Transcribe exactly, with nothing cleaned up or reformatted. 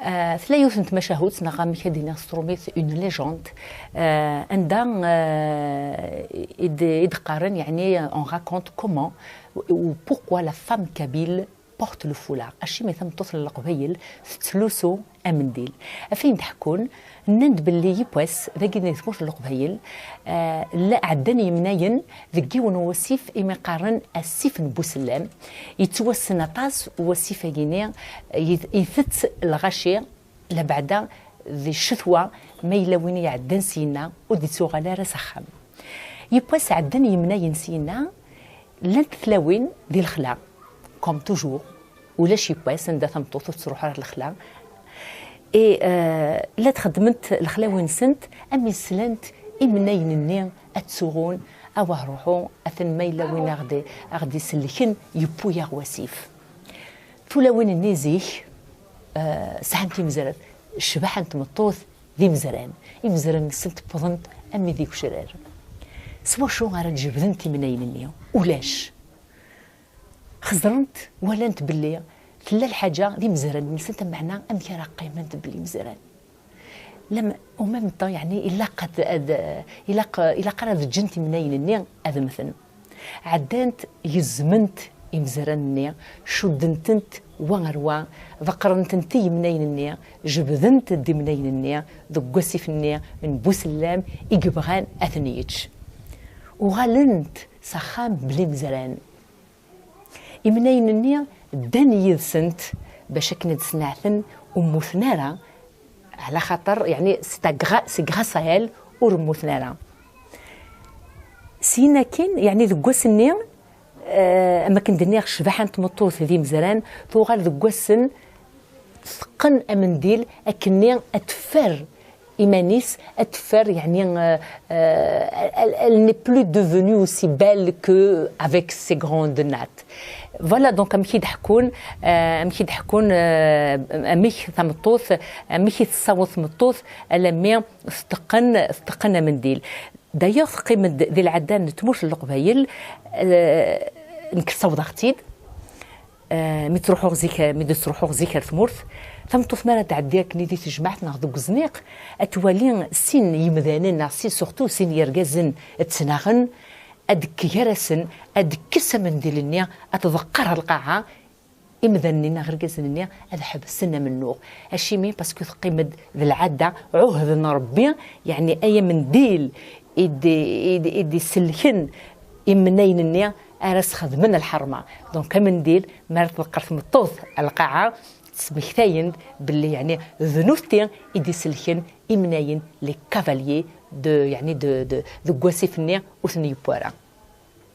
Ah, tella yiwet n tmacahut, neɣ amek ad d-iniɣ s trumit, une légende, ah, anda, ah, i d-, i d-qqaren, yeɛni, on raconte comment ou pourquoi la femme kabyle porte le foulard. Acimi tameṭṭut n Leqbayel tettlusu amendil? Ɣef ayen d-ḥekkun, nnan-d belli yiwwas dagi di tmurt n Leqbayel, ah, la ɛeddan yemnayen deg yiwen n wasif imi qqaren asif n Busellam. Yettwassen aṭas wasif-agi-ni, yet-, itett lɣaci, labeɛda di ccetwa, ma yella win iɛeddan syenna ur d-ittuɣal ara s axxam. Yiwwas ɛeddan yemnayen syenna, llant tlawin di lexla, comme toujours, ulac yiwwas anda tameṭṭut ur tettruḥ ara lexla. Et, euh, la txeddment lexlawi-nsent, am islant imnayen-nni ad ttuɣun, awah ruḥu, atan ma yella win aɣ-d-, aɣ-d-isellken, yewwi-yaɣ wasif. Tulawin-nni zik, eh, sɛant imezran, ccbaḥa n tmeṭṭut d imezran. Imezran-nsent wwḍen armi d igecrar. S wacu ara d-jebdent imnayen-nni? Ulac. Xeẓrent, walant belli tella lḥaǧa d imezran-nsent, meɛna amek ara qqiment belli imezran? Lem-, au même temps, yeɛni, ilaq ad, ad, ilaq, ilaq ara ad ǧǧent imnayen-nni ad mmten. Ɛeddant, gezment imezran-nni, cuddent-tent wa ar wa, ḍeqqrent-tent i yimnayen-nni, jebdent-d imnayen-nni deg wasif-nni n Busellam i yebɣan ad ten-yečč. Uɣalent s axxam bla imezran. Imnayen-nni ddan yid-sent bac akken ad sneɛten, ur mmuten ara, ɛla xaṭer, yeɛni, c'est à gra-, c'est grâce à elles ur mmuten ara. Syin akkin, yeɛni, deg wass-nni, eh, am akken d-nniɣ, ccbaḥa n tmeṭṭut d imezran, tuɣal deg wass-n teqqen amendil akkenni ad teffer iman-is, ad teffer, yeɛni, euh, euh, elle, elle n'est plus devenue aussi belle que avec ses grandes nattes. Voilà, donc amek i d-ḥekkun, euh, amek i d-ḥekkun, euh, amek tameṭṭut, amek i tessaweḍ tmeṭṭut alammi tteqqen, tteqqen amendil. D'ailleurs, teqqim-d di lɛadda n tmurt n Leqbayel, euh, nekk ssawḍeɣ-tt-id. Eh, mi ttruḥuɣ zik, mi d-ttruḥuɣ zik ar tmurt, tameṭṭut mi ara tɛeddi akken di tejmaɛt neɣ deg uzniq, ad twali sin yimdanen neɣ sin, surtout sin yergazen ttnaɣen, ad d-tekk gar-asen, ad d-tekkes amendil-nni, ad tḍeqqer ɣer lqaɛa, imdanen-nni neɣ irgazen-nni ad ḥebsen amennuɣ. Acimi? Parce que teqqim-d d lɛadda, ɛuhd n Rebbi, yeɛni ay amendil i d-, i d-, i d-isellken imnayen-nni ara sxedmen lḥerma. Donc, amendil, mi ara tḍeqqer tmeṭṭut lqaɛa, ttmektayen-d belli, yeɛni, d nutni i d-isellken imnayen, les cavaliers de, yeɛni, de, de, deg wasif-nni ur ten-yewwi ara.